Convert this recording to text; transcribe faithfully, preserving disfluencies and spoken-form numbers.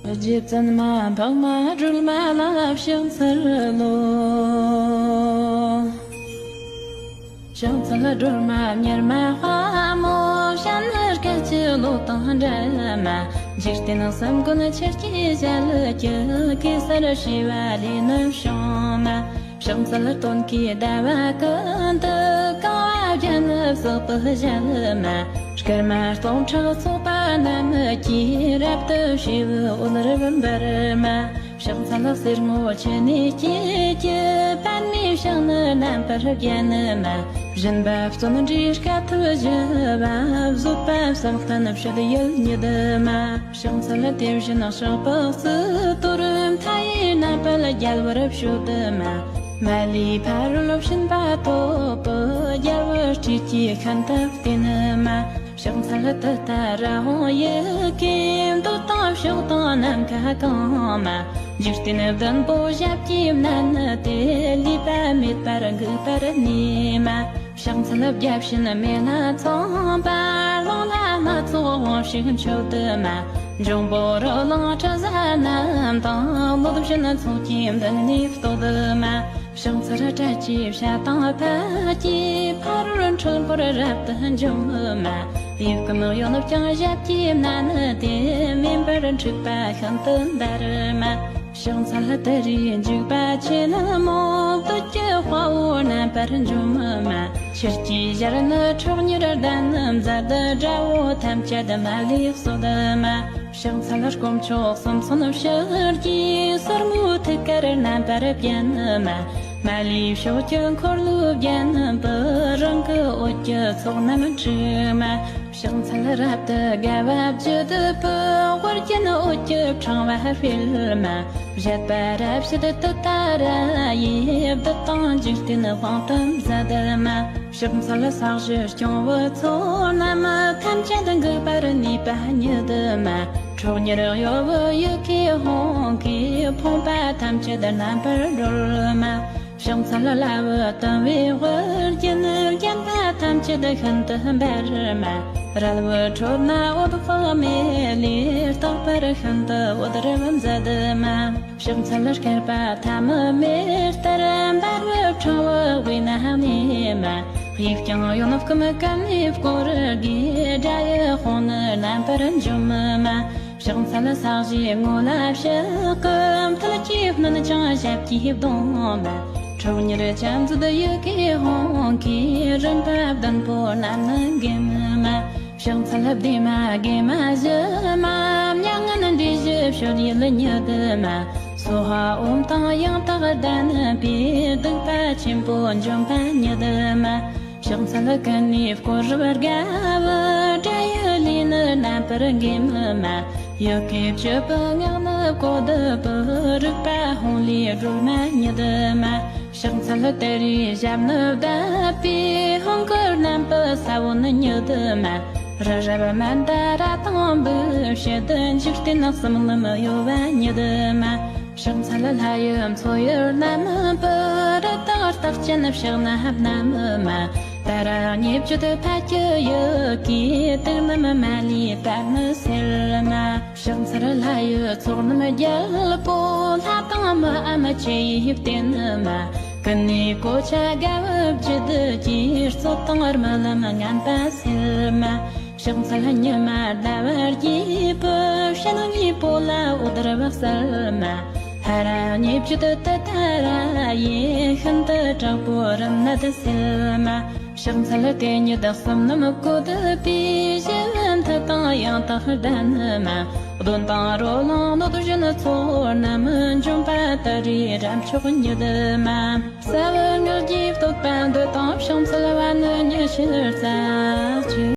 རྗེ་བཙུན་མ་འཕགས་མ་སྒྲོལ་མ་ལ་ཕྱག་འཚལ་ལོ། ཕྱག་འཚལ་སྒྲོལ་མ་མྱུར་མ་དཔའ་མོ། ཞྭ་ནི་སྐད་ཅིག་གློག་དང་འདྲ་མ། འཇིག་རྟེན་གསུམ་མགོན་ཆུ་སྐྱེས་ཞལ་གྱི། གེ་སར་བྱེ་བ་ལས་ནི་བྱུང་མ། ཕྱག་འཚལ་སྟོན་ཀའི་ཟླ་བ་ཀུན་ཏུ། གང་བ་བརྒྱ་ནི་བསགས་པའི་ཞལ་མ། སྐར་མ་སྟོང་ཕྲག་ཚོགས་པ་རྣམས་ཀྱིས། རབ་ཏུ་ཕྱེ་བའི་འོད་རབ་འབར་མ། ཕྱག་འཚལ་གསེར་སྔོ་ཆུ་ནས་སྐྱེས་ཀྱི། པདྨའི་ཕྱག་ནི་རྣམ་པར་བརྒྱན་མ། བཞིན་པ་བརྩོན་འགྲུས་སྐད་ཐོས་ཞི་བ། བཟོད་པ་བསམ་གཏན་སྤྱོད་ཡུལ་ཉིད་མ། ཕྱག་འཚལ་དེ་བཞིན་ཕྱག་པགས་སུ་དོར། མཐའ་ཡས་རྣམ་པ་རྒྱལ་བར་སྤྱོད་མ། མ་ལུས་ཕ་རོལ་ཕྱིན་པ་ཐོབ་པའི། རྒྱལ་བའི་སྲས་ཀྱིས་ཤིན་ཏུ་བསྟེན་མ། ཕྱག་འཚལ་ཏུཏྟཱ་ར་ཧཱུྃ་ཡི་གེ། འདོད་དང་ཕྱོགས་དང་ནམ་མཁའ་གང་མ། འཇིག་རྟེན་བདུན་པོ་ཞབས་ཀྱིས་མནན་ཏེ། ལུས་པ་མེད་པར་འགུགས་པར་ནུས་མ། ཕྱག་འཚལ་བརྒྱ་བྱིན་མེ་ལྷ་ཚངས་པ། རླུང་ལྷ་སྣ་ཚོགས་དབང་ཕྱུག་མཆོད་མ། འབྱུང་པོ་རོ་ལངས་དྲི་ཟ་རྣམས་དང་། ཀླུ་བྱིན་ཚོགས་ཀྱིས་མདུན་ནས་བསྟོད་མ། ཕྱག་འཚལ་དྲག་ཅེས་བྱ་དང་ཕཊ་ཀྱིས། ཕ་རོལ་འཁྲུལ་འཁོར་རབ་ཏུ་འཇོམས་མ། ཡུལ་ཀུན་གཡོ་ནུབ་ཀྱང་ཞབས་ཀྱིས་མནན་ཏེ། མེ་འབར་འཁྲིགས་པ་ཤིན་ཏུ་འདར་མ། ཕྱག་འཚལ་དུ་རིའི་འཇིགས་པ་ཆེན་མོ། བདུད་ཀྱི་དཔའ་བོ་རྣམ་པར་འཇོམས་མ། ཆུ་སྐྱེས་ཞལ་ནི་ཁྲོ་གཉེར་ལྡན་མཛད། དགྲ་བོ་ཐམས་ཅད་མ་ལུས་གསོད་མ། ཕྱག་འཚལ་དཀོན་མཆོག་གསུམ་མཚོན་ཕྱག་རྒྱའི། སོར་མོའི་ཐུགས་ཀར་རྣམ་པར་བརྒྱན་མ། མ་ལུས་ཕྱོགས་ཀྱི་འཁོར་ལོས་བརྒྱན་པའི། རང་གི་འོད་ཀྱི་ཚོགས་རྣམས་འཁྲིགས་མ། ཕྱག་འཚལ་རབ་ཏུ་དགའ་བ་བརྗིད་པའི། དབུ་རྒྱན་འོད་ཀྱི་ཕྲེང་བ་སྤེལ་མ། བཞད་པ་རབ་བྱེད་ཏུཏྟཱ་ར་ཡིས། བདུད་དང་འཇིག་རྟེན་དབང་དུ་མཛད་མ། ཕྱག་འཚལ་ས་གཞི་སྐྱོང་བའི་ཚོགས་རྣམས། ཐམས་ཅད་འགུགས་པར་ནུས་པ་ཉིད་མ། ཁྲོ་གཉེར་གཡོ་བའི་ཡི་གེ་ཧཱུྃ་གིས། ཕོངས་པ་ཐམས་ཅད་རྣམ་པར་སྒྲོལ་མ། ཕྱག་འཚལ་ལྷ་བུ་དུམ་བུས་དབུ་རྒྱན། བརྒྱན་པ་ཐམས་ཅད་ཤིན་ཏུ་འབར་མ། རལ་བུ་ཁྲོད་ན་འོད་དཔག་མེད་ལས། རྟག་པར་ཤིན་ཏུ་འོད་རབ་མཛད་མ། ཕྱག་འཚལ་སྐེད་པ་ཐ་མི་མེ་ལྟར། འབར་བའི་ཕྲེང་བའི་དབུས་ན་གནས་མ། གཡས་བརྐྱང་གཡོན་བསྐུམ་ཀུན་ནས་བསྐོར་དགོས། དགྲ་ཡི་དཔུང་ནི་རྣམ་པར་འཇོམས་མ། ཕྱག་འཚལ་ས་གཞིའི་ངོས་ལ་ཕྱག་གི། མཐིལ་གྱིས་བསྣུན་ཅིང་ཞབས་ཀྱིས་བརྡུང་མ། ཁྲོ་གཉེར་ཅན་མཛད་ཡི་གེ་ཧཱུྃ་གིས། རིམ་པ་བདུན་པོ་རྣམས་ནི་འགེམས་མ། ཕྱག་འཚལ་བདེ་མ་དགེ་མ་ཞི་མ། མྱ་ངན་འདྲེ་བཞི་སྤྱོད་ཡུལ་ཉིད་མ། སྭཱ་ཧཱ་ཨོཾ་དང་ཡང་དག་ལྡན་པས། སྡིག་པ་ཆེན་པོ་འཇོམས་པ་ཉིད་མ། ཕྱག་འཚལ་ཀུན་ནས་བསྐོར་བར་དགའ་བའི། དགྲ་ཡི་ལུས་ནི་རྣམ་པར་འགེམས་མ། ཡི་གེ་བཅུ་པའི་ངག་ནི་གོ་བསྡུ་བའི། རིག་པ་ཧཱུྃ་ལས་སྒྲོལ་མ་ཉིད་མ། ཕྱག་འཚལ་དེ་རིང་ཞབས་ནི་བརྡབས་པས། ཧཱུྃ་གི་རྣམ་པའི་ས་བོན་ཉིད་མ། རི་རབ་མནྡ་ར་དང་འབུལ་བྱེད། འཇིག་རྟེན་གསུམ་ལམ་གཡོ་བ་ཉིད་མ། ཕྱག་འཚལ་ལྷ་ཡི་མཚོ་ཡི་རྣམ་པའི། རི་དྭགས་རྟགས་ཅན་ཕྱག་ན་བསྣམས་མ། ཏཱ་ར་གཉིས་བརྗོད་ཕཊ་ཀྱི་ཡི་གེས། དུག་རྣམས་མ་ལུས་པ་ནི་སེལ་མ། ཕྱག་འཚལ་ལྷ་ཡི་ཚོགས་རྣམས་རྒྱལ་པོ། ལྷ་དང་མིའམ་ཅི་ཡིས་བསྟེན་མ། ཀུན་ནས་གོ་ཆ་དགའ་བའི་བརྗིད་ཀྱིས། རྩོད་དང་རྨི་ལམ་ངན་པ་སེལ་མ། ཕྱག་འཚལ་ཉི་མ་ཟླ་བ་རྒྱས་པའི། ཕྱི་ནང་གཉིས་པོ་ལ་འོད་རབ་གསལ་མ། ཧ་ར་གཉིས་བརྗོད་ཏུཏྟཱ་ར་ཡིས། ཤིན་ཏུ་དྲག་པོའི་རིམས་ནད་སེལ་མ། ཕྱག་འཚལ་དེ་ཉིད་གསུམ་རྣམས་བཀོད་པའི། ཞི་བའི་མཐུ་དང་ཡང་དག་ལྡན་མ། གདོན་དང་རོ་ལངས་གནོད་སྦྱིན་ཚོགས་རྣམས། འཇོམས་པ་ཏུ་རེའི་རབ་མཆོག་ཉིད་མ། ཟབ་དངོས་ཀྱི་བསྟོད་པ་འདི་དང་ཕྱག་འཚལ་བ་ནི་ཉི་ཤུ་རྩ་གཅིག